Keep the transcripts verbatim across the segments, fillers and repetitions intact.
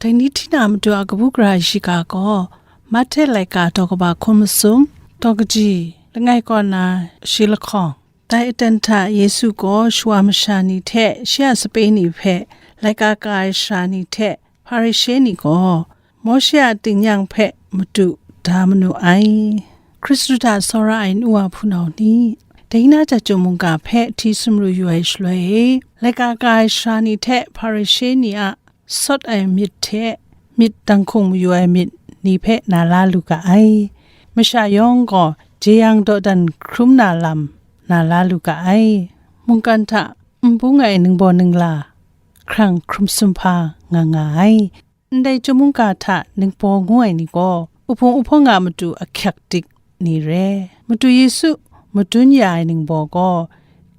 Dai ni hti na matu a kabu gara shiga gaw, Mahte laika daw kaba hkum masum, daw kaji, langai kaw na shi lahkawng. Dai aten hta Yesu gaw shawa masha ni hte shi a sape ni hpe laika ka ai sara ni hte Hparishe ni gaw, Mawshe a tingnyang hpe matu da manu ai. Hkristu hta tsawra ai nu wa hpunau ni, dai na jat chyum mungga hpe hti sumru yu ai shaloi e, laika ka ai sara ni hte Hparishe ni a sawt ai myit hte myit danghkung mayu ai myit ni hpe na la lu ga ai. Masha yawng gaw jeyang dawdan hkrum na lam na la lu ga ai. Mungkan hta n bung ai ningbaw ningla hkrang hkrum sumhpa nga nga ai. Ndai chyum mungga hta ningbaw ngu ai ni gaw, uhpung uhpawng a matu ahkyak dik ni re. Matu Yesu madun ya ai ningbaw gaw,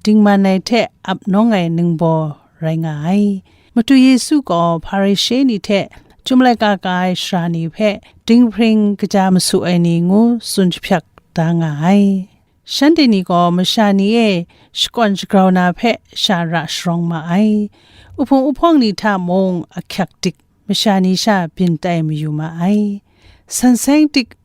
dingman ai hte ap nawng ai ningbaw rai nga ai. Matu Yesu gaw Hparishe ni hte Chyum Laika ka ai sara ni hpe dinghpring kaja masu ai ni ngu tsun jahpyak da nga ai. Shanhte ni gaw masha ni e shakawn shagrau na hpe sha ra sharawng ma ai. Uhpung uhpawng ni hta mung ahkyak dik masha ni sha byin tai mayu ma ai. San seng dik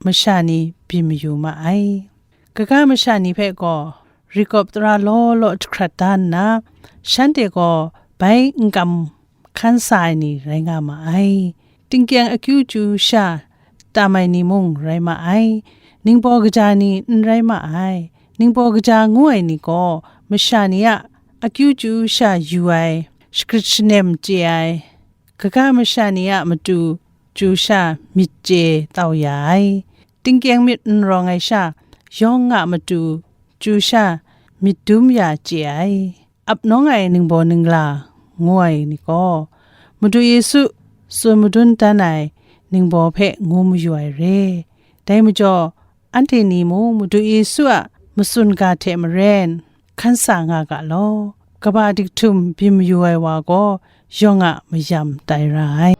masha ni byin mayu ma ai. Kaga masha ni hpe gaw, rigawp tara law law jahkrat da nna, shanhte gaw bai n kam hkan sa ai ni rai nga ma ai. Tingkyeng akyu chyu sha tam ai ni mung rai ma ai. Ningbaw kaja ni n rai ma ai. Ningbaw kaja ngu ai ni gaw, masha ni a akyu chyu sha yu ai, shagrit shanem chye ai, kaga masha ni a matu chyu sha myit chye tau ya ai. Tingkyeng myit n rawng ai sha, yawng a matu chyu sha myit dum ya chye ai. Ap nawng ai ningbaw ningla ngu ai ni gaw, Madu Yesu tsun madun dan ai ningbaw hpe ngu mayu ai re. Dai majaw, anhte ni mung Madu Yesu a matsun ga hte maren hkan sa nga ga law. Kaba dik htum byin mayu ai wa gaw yawng a mayam tai ra ai.